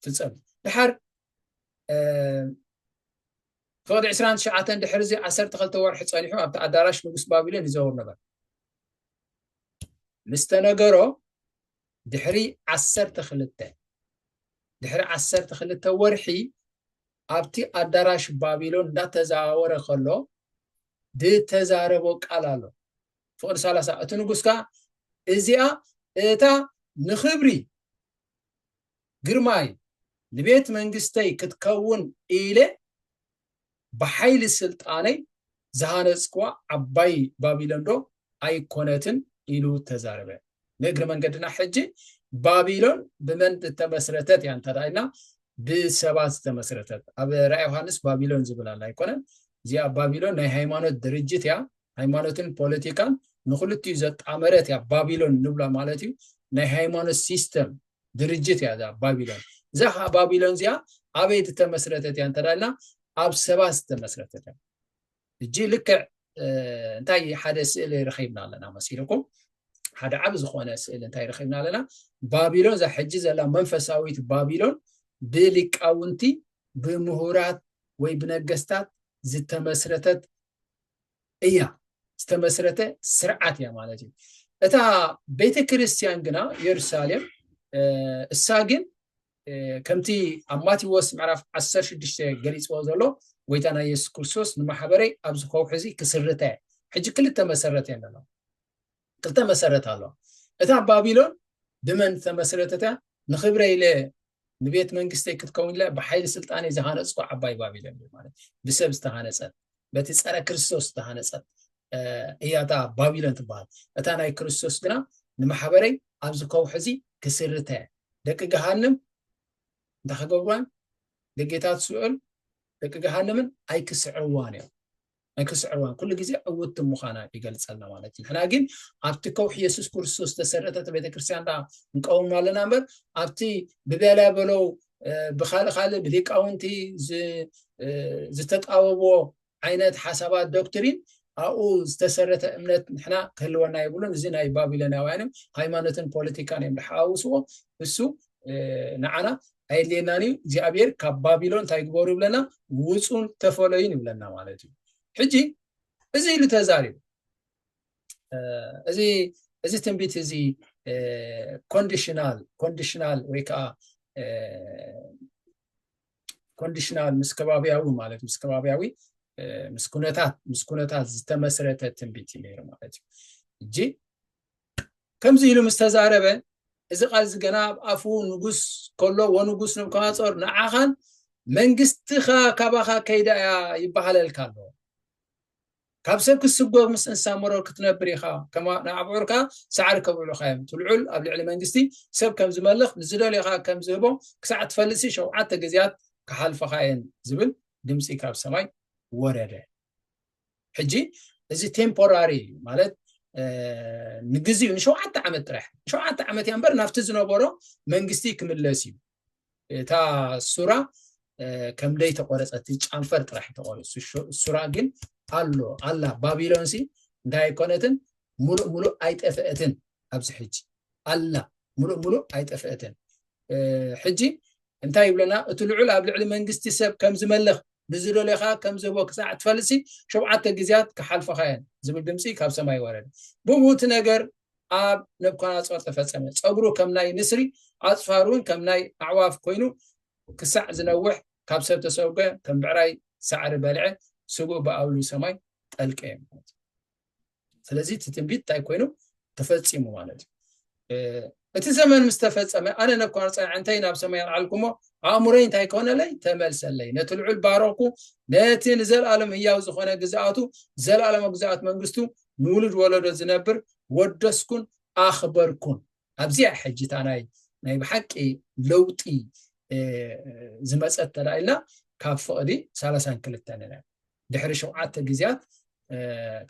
ፍጸም ድሓር ፍቕዲ ዕስራን ትሽዓተን ድሕሪ እዚ ዓሰርተ ክልተ ወርሒ ጸኒሑ ኣብቲ ኣዳራሽ ንጉስ ባቢሎን ይዘውር ነበር። ምስ ተነገሮ ድሕሪ ዓሰርተ ክልተ ድሕሪ ዓሰርተ ክልተ ወርሒ ኣብቲ ኣዳራሽ ባቢሎን እንዳተዘዋወረ ከሎ ዝተዛረቦ ቃል ኣሎ። ፍቕዲ ሰላሳ እቲ ንጉስ ከኣ እዚኣ እታ ንኽብሪ ግርማይ ንቤት መንግስተይ ክትከውን ኢለ ብሓይሊ ስልጣነይ ዝሃነፅክዋ ዓባይ ባቢሎን ዶ ኣይኮነትን ኢሉ ተዛረበ። ንእግሪ መንገድና ሕጂ ባቢሎን ብመን ዝተመስረተት እያ እንተዳ ኢልና ብሰባት ዝተመስረተት። ኣብ ራእይ ዮሃንስ ባቢሎን ዝብል ኣላ ኣይኮነን። እዚኣ ባቢሎን ናይ ሃይማኖት ድርጅት እያ። ሃይማኖትን ፖለቲካን ንክልቲኡ ዘጣመረት እያ ባቢሎን ንብላ ማለት እዩ። ናይ ሃይማኖት ሲስተም ድርጅት እያ እዛ ባቢሎን። እዛ ከዓ ባቢሎን እዚኣ ኣበይ ዝተመስረተት እያ እንተዳ ኢልና ኣብ ሰባት ዝተመስረተት እያ። እጂ ልክዕ እንታይ ሓደ ስእሊ ረኺብና ኣለና መሲልኩም። ሓደ ዓብ ዝኾነ ስእሊ እንታይ ረኺብና ኣለና? ባቢሎን እዛ ሕጂ ዘላ መንፈሳዊት ባቢሎን ብሊቃውንቲ ብምሁራት ወይ ብነገስታት ዝተመስረተት እያ። ዝተመስረተ ስርዓት እያ ማለት እዩ። እታ ቤተ ክርስቲያን ግና የሩሳሌም እሳ ግን ከምቲ ኣብ ማቴዎስ ምዕራፍ ዓሰርተ ሽዱሽተ ገሊፅዎ ዘሎ ጎይታና የሱስ ክርስቶስ ንማሕበረይ ኣብዚ ከውሒ እዚ ክስርተ ሕጂ ክልተ መሰረት እየን ኣለዋ። ክልተ መሰረት ኣለዋ። እታ ባቢሎን ብመን ዝተመስረተት እያ? ንኽብረ ኢለ ንቤት መንግስተይ ክትከውን ኢለ ብሓይሊ ስልጣነይ ዝሃነፅኩ ዓባይ ባቢሎን እዩ ማለት ብሰብ ዝተሃነፀት በቲ ፀረ ክርስቶስ ዝተሃነፀት እያ እታ ባቢሎን ትበሃል። እታ ናይ ክርስቶስ ግና ንማሕበረይ ኣብዚ ከውሒ እዚ ክስርተ ደቂ ገሃንም እንታይ ክገብርዋን ደጌታት ሲኦል ደቂ ገሃንምን ኣይክስዕርዋን እዮም ኣይክስዕርዋን ኩሉ ግዜ ዕውቲ ምዃና ይገልፀልና ማለት እዩ። ንሕና ግን ኣብቲ ከውሒ የሱስ ክርስቶስ ዝተሰረተት ቤተክርስትያን ዳ ንቀውም ኣለና እምበር ኣብቲ ብበላ በለው ብካልእ ካልእ ብሊቃውንቲ ዝተጣበብዎ ዓይነት ሓሳባት ዶክትሪን ኣብኡ ዝተሰረተ እምነት ንሕና ክህልወና የብሉን። እዚ ናይ ባቢሎናውያንን ሃይማኖትን ፖለቲካን እዮም ዝሓዋውስዎ። እሱ ንዓና ኣየድልየናን እዩ። እግዚኣብሔር ካብ ባቢሎን እንታይ ግበሩ ይብለና? ውፁን ተፈለዩን ይብለና ማለት እዩ። ሕጂ እዚ ኢሉ ተዛሪቡ። እዚ እዚ ትንቢት እዚ ኮንዲሽናል ኮንዲሽናል ወይ ከዓ ኮንዲሽናል ምስ ከባቢያዊ ማለት ምስ ከባቢያዊ ምስ ኩነታት ምስ ኩነታት ዝተመስረተ ትንቢት እዩ ነይሩ ማለት እዩ። እጂ ከምዚ ኢሉ ምስ ተዛረበ እዚ ቃል እዚ ገና ኣብ ኣፉ ንጉስ ከሎ ወንጉስ ንብከናፆር ንዓኻን መንግስትኻ ካባኻ ከይዳ እያ ይበሃለልካ ኣሎ። ካብ ሰብ ክትስጎግ ምስ እንስሳ መሮር ክትነብር ኢኻ፣ ንኣብዑርካ ሳዕሪ ከብዕሉኻ እዮም። እቲ ልዑል ኣብ ልዕሊ መንግስቲ ሰብ ከም ዝመልኽ ንዝደልዮኻ ከም ዝህቦ ክሳዕ ትፈልጥሲ ሸውዓተ ግዜያት ክሓልፈኻ እየን ዝብል ድምፂ ካብ ሰማይ ወረደ። ሕጂ እዚ ቴምፖራሪ እዩ ማለት ንግዜኡ ንሸውዓተ ዓመት ጥራሕ ንሸውዓተ ዓመት እያ እምበር ናብቲ ዝነበሮ መንግስቲ ክምለስ እዩ። እታ ሱራ ከም ደይ ተቆረፀት ጫንፈር ጥራሕ ተቆረፅ ሱራ ግን ኣሎ ኣላ። ባቢሎን ሲ እንታይ ኣይኮነትን ሙሉእ ሙሉእ ኣይጠፍአትን ኣብዚ ሕጂ ኣላ ሙሉእ ሙሉእ ኣይጠፍአትን። ሕጂ እንታይ ይብለና? እቲ ልዑል ኣብ ልዕሊ መንግስቲ ሰብ ከም ዝመልኽ ንዝደለኻ ከም ዝህቦ ክሳዕ ትፈልሲ ሸውዓተ ግዜያት ክሓልፈኻ እየን ዝብል ድምፂ ካብ ሰማይ ወረደ። ብኡ እቲ ነገር ኣብ ነብኳናጾር ተፈጸመ። ጸጉሩ ከም ናይ ንስሪ፣ ኣጽፋሩ እውን ከም ናይ ኣዕዋፍ ኮይኑ ክሳዕ ዝነውሕ፣ ካብ ሰብ ተሰውገ፣ ከም ብዕራይ ሳዕሪ በልዐ፣ ስግኡ ብኣውሊ ሰማይ ጠልቀ ማለት እዩ። ስለዚ እቲ ትንቢት እንታይ ኮይኑ ተፈጺሙ ማለት እዩ። እቲ ዘመን ምስ ተፈጸመ ኣነ ነብኳናጾር ኣዕንተይ ናብ ሰማይ ኣልዓልኩሞ፣ ኣእምሮይ እንታይ ኮነለይ? ተመልሰለይ። ነቲ ልዑል ባረኹ፣ ነቲ ንዘለኣለም ህያው ዝኾነ ግዝኣቱ፣ ዘለኣለማዊ ግዝኣት መንግስቱ ንውሉድ ወለዶ ዝነብር ወደስኩን ኣኽበርኩን። ኣብዚኣ ሕጂ እታ ናይ ናይ ብሓቂ ለውጢ ዝመፀት ተላኢልና ካብ ፍቕዲ ሰላሳን ክልተን ኢና። ድሕሪ ሸውዓተ ግዜያት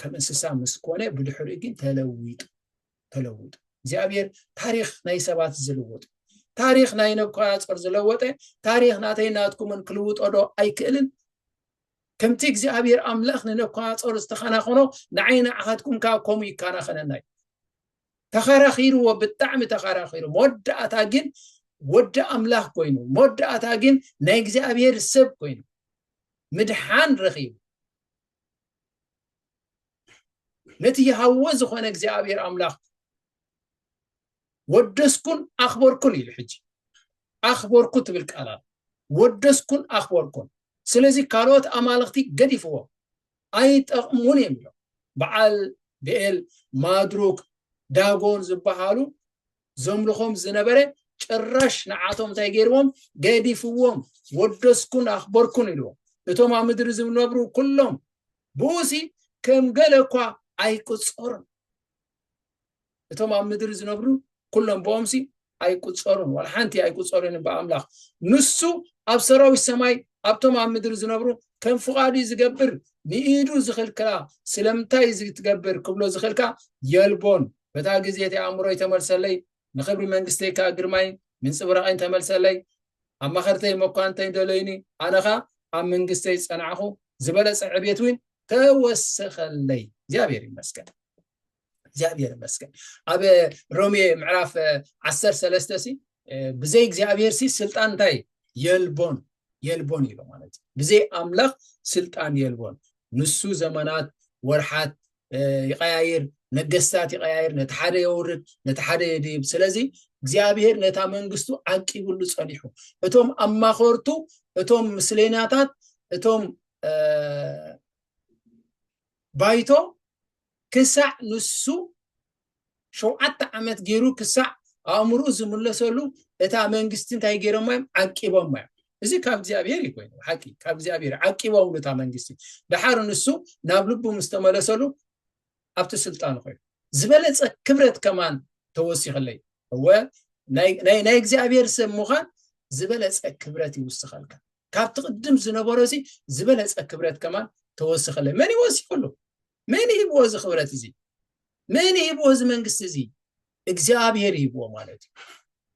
ከም እንስሳ ምስ ኮነ ብድሕሪኡ ግን ተለዊጡ ተለውጡ። እግዚኣብሔር ታሪኽ ናይ ሰባት ዝልውጥ፣ ታሪኽ ናይ ነብኳናጾር ዝለወጠ፣ ታሪኽ ናተይ ናትኩምን ክልውጦ ዶ ኣይክእልን? ከምቲ እግዚኣብሔር ኣምላኽ ንነብኳናጾር ዝተኸናኸኖ ንዓይ ንዓኻትኩም ከዓ ከምኡ ይከናኸነና እዩ። ተኸራኺርዎ፣ ብጣዕሚ ተኸራኺሩ። መወዳእታ ግን ወዲ ኣምላኽ ኮይኑ፣ መወዳእታ ግን ናይ እግዚኣብሔር ሰብ ኮይኑ ምድሓን ረኺቡ ነቲ ይሃዎ ዝኾነ እግዚኣብሔር ኣምላኽ ወደስኩን ኣኽበርኩን ኢሉ። ሕጂ ኣኽበርኩ ትብል ቃላት፣ ወደስኩን ኣኽበርኩን። ስለዚ ካልኦት ኣማልኽቲ ገዲፍዎም፣ ኣይጠቕሙን እዮም ኢሎም። በዓል ብኤል፣ ማድሩክ፣ ዳጎን ዝበሃሉ ዘምልኾም ዝነበረ ጭራሽ ንዓቶም እንታይ ገይርዎም? ገዲፍዎም። ወደስኩን ኣኽበርኩን ኢልዎም። እቶም ኣብ ምድሪ ዝነብሩ ኩሎም ብኡሲ ከም ገለ እኳ ኣይቁጸሩን። እቶም ኣብ ምድሪ ዝነብሩ ኩሎም ብኦምሲ ኣይቁጸሩን፣ ዋላ ሓንቲ ኣይቁጸሩን ብኣምላኽ። ንሱ ኣብ ሰራዊት ሰማይ ኣብቶም ኣብ ምድሪ ዝነብሩ ከም ፍቓዱ ዝገብር ንኢዱ ዝኽልክላ ስለምንታይ እዚ ትገብር ክብሎ ዝኽልካ የልቦን። በታ ግዜ እቲ ኣእምሮይ ተመልሰለይ፣ ንኽብሪ መንግስተይ ከኣ ግርማይ ምንጽብራቐይን ተመልሰለይ። ኣማኸርተይ መኳንተይ ደለዩኒ፣ ኣነ ኸኣ ኣብ መንግስተይ ጸናዕኹ፣ ዝበለጸ ዕቤት እውን ተወሰኸለይ። እግዚኣብሔር ይመስገን። እግዚኣብሔር ይመስገን። ኣብ ሮሜ ምዕራፍ ዓሰርተ ሰለስተ ሲ ብዘይ እግዚኣብሔር ሲ ስልጣን እንታይ የልቦን የልቦን ኢሉ ማለት እዩ። ብዘይ ኣምላኽ ስልጣን የልቦን። ንሱ ዘመናት፣ ወርሓት ይቀያይር፣ ነገስታት ይቀያይር፣ ነቲ ሓደ የውርድ፣ ነቲ ሓደ የድይብ። ስለዚ እግዚኣብሔር ነታ መንግስቱ ዓቂብሉ ጸኒሑ። እቶም ኣማኸርቱ፣ እቶም ምስሌናታት፣ እቶም ባይቶ ክሳዕ ንሱ ሸውዓተ ዓመት ገይሩ ክሳዕ ኣእምርኡ ዝምለሰሉ እታ መንግስቲ እንታይ ገይሮማ እዮም? ዓቂቦማ እዮም። እዚ ካብ እግዚኣብሔር እዩ ኮይኑ፣ ሓቂ ካብ እግዚኣብሔር ዓቂቦምሉ እታ መንግስቲ። ደሓር ንሱ ናብ ልቡ ምስ ተመለሰሉ ኣብቲ ስልጣኑ ኮይኑ ዝበለጸ ክብረት ከማን ተወሲኸለይ። እወ ናይ ናይ እግዚኣብሔር ሰብ ምዃን ዝበለጸ ክብረት ይውስኸልካ። ካብቲ ቅድም ዝነበሮ እዚ ዝበለጸ ክብረት ከማን ተወስኸለይ። መን ይወሲኸሉ? መን ይህብዎ እዚ ክብረት እዚ? መን ይህብዎ እዚ መንግስቲ እዚ? እግዚኣብሔር ይህብዎ ማለት እዩ።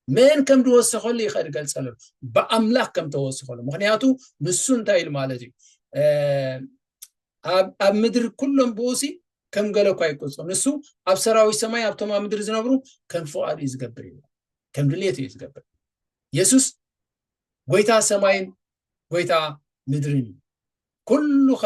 መን ከም ዝወሰኸሉ ይኸድ ገልጸሉ። ብኣምላኽ ከም ተወስኸሉ። ምኽንያቱ ንሱ እንታይ ኢሉ ማለት እዩ? ኣብ ምድሪ ኩሎም ብኡሲ ከም ገለ እኳ ይቆጽሩ። ንሱ ኣብ ሰራዊት ሰማይ ኣብቶም ኣብ ምድሪ ዝነብሩ ከም ፍቓዱ እዩ ዝገብር እዩ። ከም ድሌቱ እዩ ዝገብር። የሱስ ጎይታ ሰማይን ጎይታ ምድርን እዩ። ኩሉኻ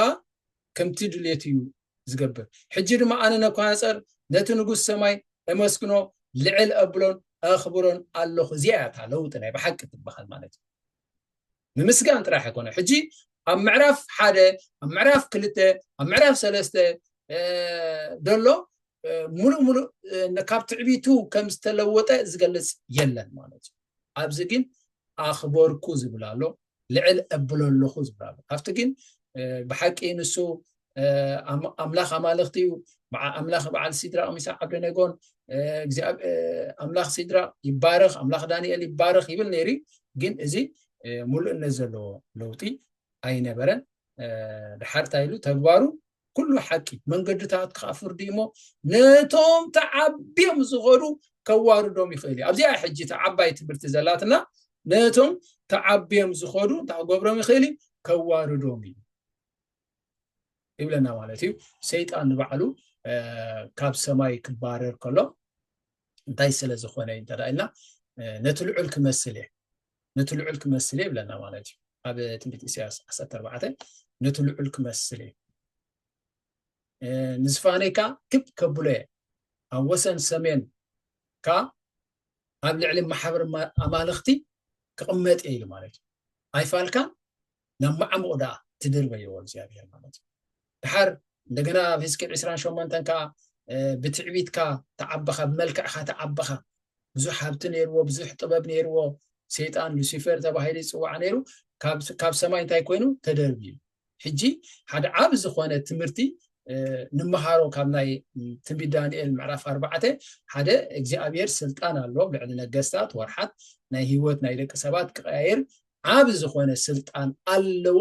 ከምቲ ድሌቱ እዩ ዝገብር። ሕጂ ድማ ኣነ ነኳነጸር ነቲ ንጉስ ሰማይ እመስግኖ፣ ልዕል እብሎን ኣኽብሮን ኣለኹ። እዚኣ እያ እታ ለውጢ ናይ ብሓቂ ትበሃል ማለት እዩ። ንምስጋን ጥራሕ ኣይኮነ። ሕጂ ኣብ ምዕራፍ ሓደ፣ ኣብ ምዕራፍ ክልተ፣ ኣብ ምዕራፍ ሰለስተ ዘሎ ሙሉእ ሙሉእ ካብ ትዕቢቱ ከም ዝተለወጠ ዝገልጽ የለን ማለት እዩ። ኣብዚ ግን ኣኽበርኩ ዝብል ኣሎ፣ ልዕል እብሎ ኣለኹ ዝብል ኣሎ። ካብቲ ግን ብሓቂ ንሱ ኣምላኽ ኣማልኽቲ እዩ፣ ኣምላኽ በዓል ሲድራቕ ሚሳቕ ዓብደነጎን ኣምላኽ ሲድራቕ ይባረኽ፣ ኣምላኽ ዳንኤል ይባረኽ ይብል ነይሩ። ግን እዚ ሙሉእነት ዘለዎ ለውጢ ኣይነበረን። ድሓር እንታይ ኢሉ? ተግባሩ ኩሉ ሓቂ፣ መንገድታት ከዓ ፍርዲ እሞ ነቶም ተዓብዮም ዝኸዱ ከዋርዶም ይኽእል እዩ። ኣብዚኣ ሕጂ እታ ዓባይ ትምህርቲ ዘላትና፣ ነቶም ተዓብዮም ዝኸዱ እንታይ ክገብሮም ይኽእል እዩ? ከዋርዶም እዩ ይብለና ማለት እዩ። ሰይጣን ንባዕሉ ካብ ሰማይ ክባረር ከሎ እንታይ ስለ ዝኾነ እዩ እንተ ኢልና፣ ነቲ ልዑል ክመስል እየ፣ ነቲ ልዑል ክመስል እየ ይብለና ማለት እዩ። ኣብ ትንቢት ኢሳያስ ዓሰርተ ኣርባዕተ፣ ነቲ ልዑል ክመስል እየ፣ ንዝፋነይ ከዓ ክብ ከብሎ እየ፣ ኣብ ወሰን ሰሜን ከዓ ኣብ ልዕሊ ማሕበር ኣማልኽቲ ክቕመጥ እየ ኢሉ ማለት እዩ። ኣይፋልካን ናብ ማዕሙቕ ደኣ ትድርበይዎ እግዚኣብሔር ማለት እዩ። ድሓር እንደገና ኣብ ህዝቅኤል ዕስራን ሸሞንተን ከዓ ብትዕቢትካ ተዓበኻ፣ ብመልክዕካ ተዓበኻ። ብዙሕ ሃብቲ ነይርዎ፣ ብዙሕ ጥበብ ነይርዎ። ሰይጣን ሉሲፈር ተባሂሉ ይፅዋዕ ነይሩ። ካብ ሰማይ እንታይ ኮይኑ ተደርብዩ። ሕጂ ሓደ ዓብ ዝኾነ ትምህርቲ ንምሃሮ ካብ ናይ ትንቢት ዳንኤል ምዕራፍ ኣርባዕተ። ሓደ እግዚኣብሔር ስልጣን ኣለዎ ልዕሊ ነገስታት ወርሓት ናይ ህይወት ናይ ደቂ ሰባት ክቀያየር ዓብ ዝኾነ ስልጣን ኣለዎ።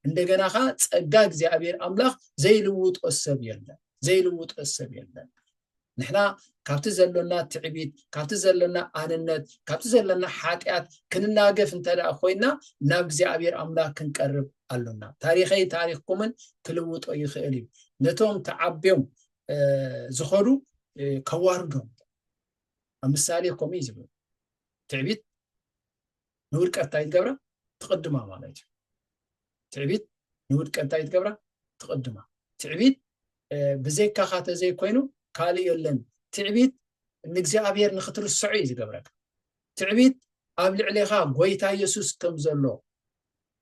እንደገና ኸዓ ጸጋ እግዚኣብሔር ኣምላኽ ዘይልውጦ ሰብ የለን፣ ዘይልውጦ ሰብ የለን። ንሕና ካብቲ ዘሎና ትዕቢት፣ ካብቲ ዘሎና ኣንነት፣ ካብቲ ዘሎና ሓጢኣት ክንናገፍ እንተ ደኣ ኮይና፣ ናብ እግዚኣብሔር ኣምላኽ ክንቀርብ ኣሎና። ታሪኸይ ታሪኽኩምን ክልውጦ ይኽእል እዩ። ነቶም ተዓብዮም ዝኸዱ ከዋርዶም። ኣብ ምሳሌ ከምኡ እዩ ዝብል። ትዕቢት ንውድቀት እንታይ ትገብራ? ትቕድማ ማለት እዩ። ትዕቢት ንውድቀት እንታይ ትገብራ? ትቕድማ። ትዕቢት ብዘይካኻ ተዘይኮይኑ ካልእ የለን። ትዕቢት ንእግዚኣብሔር ንኽትርስዖ እዩ ዝገብረካ። ትዕቢት ኣብ ልዕሌኻ ጎይታ የሱስ ከም ዘሎ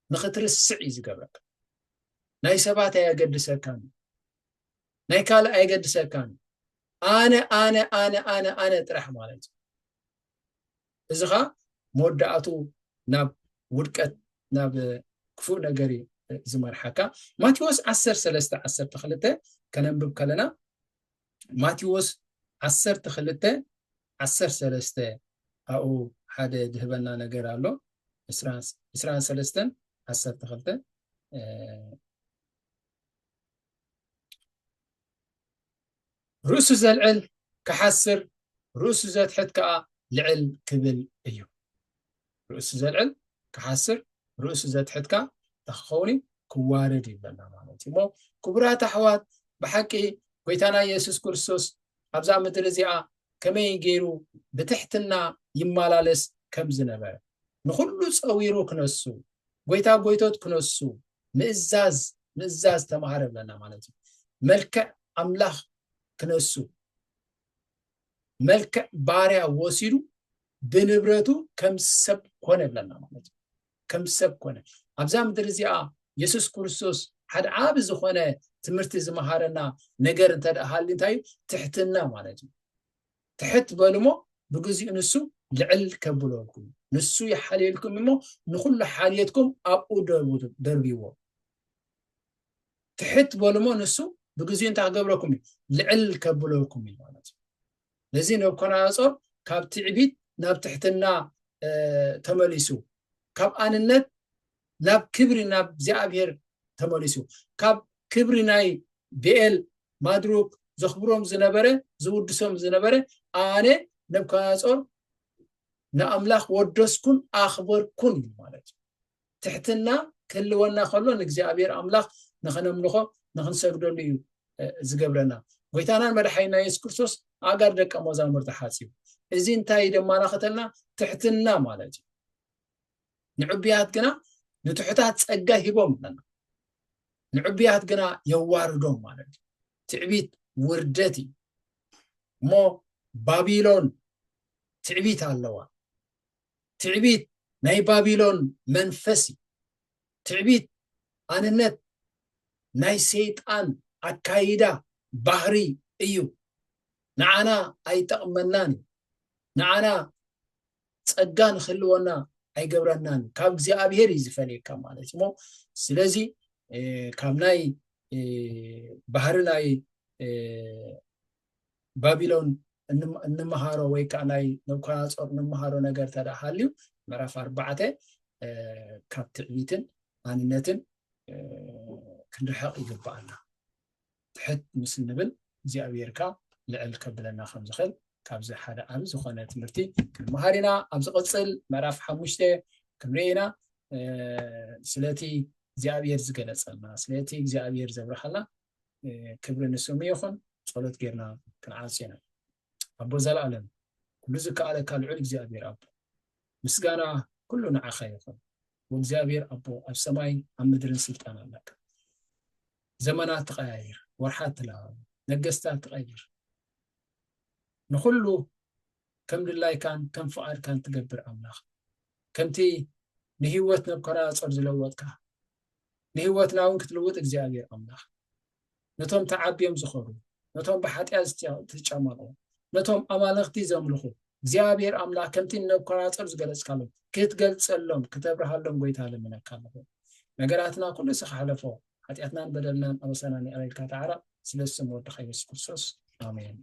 ንኽትርስዕ እዩ ዝገብረካ። ናይ ሰባት ኣየገድሰካን፣ ናይ ካልእ ኣየገድሰካን። ኣነ ኣነ ኣነ ኣነ ኣነ ጥራሕ ማለት እዩ። እዚ ኸዓ መወዳእቱ ናብ ውድቀት፣ ናብ ክፉእ ነገር እዩ ዝመርሓካ። ማቴዎስ ዓሰርተ ሰለስተ ዓሰርተ ክልተ ከነንብብ ከለና፣ ማቴዎስ ዓሰርተ ክልተ ዓሰርተ ሰለስተ ኣብኡ ሓደ ዝህበና ነገር ኣሎ። ዕስራን ሰለስተን ዓሰርተ ክልተ፣ ርእሱ ዘልዕል ክሓስር፣ ርእሱ ዘትሕት ከዓ ልዕል ክብል እዩ። ርእሱ ዘልዕል ክሓስር፣ ርእሱ ዘትሕት ከዓ እንታይ ክኸውን እዩ? ክዋረድ ይብለና ማለት እዩ። እሞ ክቡራት ኣሕዋት፣ ብሓቂ ጎይታና የሱስ ክርስቶስ ኣብዛ ምድሪ እዚኣ ከመይ ገይሩ ብትሕትና ይመላለስ ከም ዝነበረ፣ ንኹሉ ጸዊሩ ክነሱ፣ ጎይታ ጎይቶት ክነሱ፣ ምእዛዝ፣ ምእዛዝ ተማሃረ ብለና ማለት እዩ። መልክዕ ኣምላኽ ክነሱ፣ መልክዕ ባርያ ወሲዱ ብንብረቱ ከም ሰብ ኮነ ብለና ማለት እዩ። ከም ሰብ ኮነ። ኣብዛ ምድሪ እዚኣ የሱስ ክርስቶስ ሓደ ዓቢ ዝኾነ ትምህርቲ ዝመሃረና ነገር እንተ ደኣ ሃልዩ እንታይ እዩ? ትሕትና ማለት እዩ። ትሕት በሉ እሞ ብግዚኡ ንሱ ልዕል ከብለልኩም፣ ንሱ ይሓልየልኩም እሞ ንኹሉ ሓልየትኩም ኣብኡ ደርቡ-፣ ደርብይዎ። ትሕት በሉ እሞ ንሱ ብግዚኡ እንታይ ክገብረኩም እዩ? ልዕል ከብለልኩም እዩ ማለት እዩ። ነዚ ነብኮናጾር ካብ ትዕቢት ናብ ትሕትና፣ እ፣ ተመሊሱ፣ ካብ ኣንነት ናብ ክብሪ ናብ እግዚኣብሔር ተመሊሱ፣ ካብ ክብሪ ናይ ብኤል ማድሩክ ዘኽብሮም ዝነበረ፣ ዝውድሶም ዝነበረ፣ ኣነ ነብኮናጾር ንኣምላኽ ወደስኩን ኣኽበርኩን እዩ ማለት እዩ። ትሕትና ክህልወና ከሎ ንእግዚኣብሔር ኣምላኽ ንኽነምልኾ ንኽንሰግደሉ እዩ፣ እ፣ ዝገብረና። ጎይታናን መድሓኒና የሱስ ክርስቶስ ኣእጋር ደቀ መዛሙርቲ ሓጺቡ። እዚ እንታይ ደማላኽተልና? ትሕትና ማለት እዩ። ንዕቡያት ግና ንትሑታት ጸጋ ሂቦም ኣለና። ንዕቡያት ግና የዋርዶም ማለት እዩ። ትዕቢት ውርደት እዩ። እሞ ባቢሎን ትዕቢት ኣለዋ። ትዕቢት ናይ ባቢሎን መንፈስ እዩ። ትዕቢት ኣንነት ናይ ሰይጣን ኣካይዳ ባህሪ እዩ። ንዓና ኣይጠቕመናን እዩ። ንዓና ጸጋ ንክህልወና ኣይገብረናን እዩ። ካብ እግዚኣብሔር እዩ ዝፈልየካ ማለት እዩ። እሞ ስለዚ፣ እ፣ ካብ ናይ፣ እ፣ ባህሪ ናይ፣ እ፣ ባቢሎን እንም-፣ እንመሃሮ ወይ ከዓ ናይ ነቡከደነፆር እንመሃሮ ነገር እንተ ደኣ ሃልዩ፣ ምዕራፍ ኣርባዕተ፣ እ፣ ካብ ትዕቢትን ኣንነትን፣ እ፣ ክንርሕቕ ይግብኣና። ትሕት ምስ እንብል እግዚኣብሔር ከኣ ልዕል ከብለና ከም ዝኽእል ካብዚ ሓደ ዓቢ ዝኾነ ትምህርቲ ክንመሃር ኢና። ኣብ ዝቕጽል ምዕራፍ ሓሙሽተ ክንርኢ ኢና። እ፣ ስለቲ እግዚኣብሔር ዝገለጸልና፣ ስለቲ እግዚኣብሔር ዘብርሃልና፣ እ፣ ክብሪ ንስሙ ይኹን። ጸሎት ጌርና ክንዓጽ ኢና። ኣቦ ዘለኣለም፣ ኩሉ ዝከኣለካ ልዑል እግዚኣብሔር ኣቦ፣ ምስጋና ኩሉ ንዓኻ ይኹን። እግዚኣብሔር ኣቦ ኣብ ሰማይን ኣብ ምድርን ስልጣን ኣለካ። ዘመናት ትቐያይር፣ ወርሓት ትለዋወጥ፣ ነገስታት ትቐይር፣ ንኹሉ ከም ድላይካን ከም ፍቓድካን ትገብር ኣምላኽ፣ ከምቲ ንህይወት ነብኮራጾር ዝለወጥካ ንህይወትና እውን ክትልውጥ እግዚኣብሔር ኣምላኽ፣ ነቶም ተዓብዮም ዝኸዱ፣ ነቶም ብሓጢኣት ዝጨ- ዝጨመቑ፣ ነቶም ኣማልኽቲ ዘምልኹ እግዚኣብሔር ኣምላኽ ከምቲ ንነብኮራጾር ዝገለጽካሎም ክትገልጸሎም ክተብርሃሎም ጎይታ ልምነካ ኣለኹ። ነገራትና ኩሉ ስኻ ሕለፎ፣ ሓጢኣትናን በደልናን ኣበሳናን ይቕረ ኢልካ ተዓረቕ። ስለ ስም ወድኻ የሱስ ክርስቶስ ኣሜን።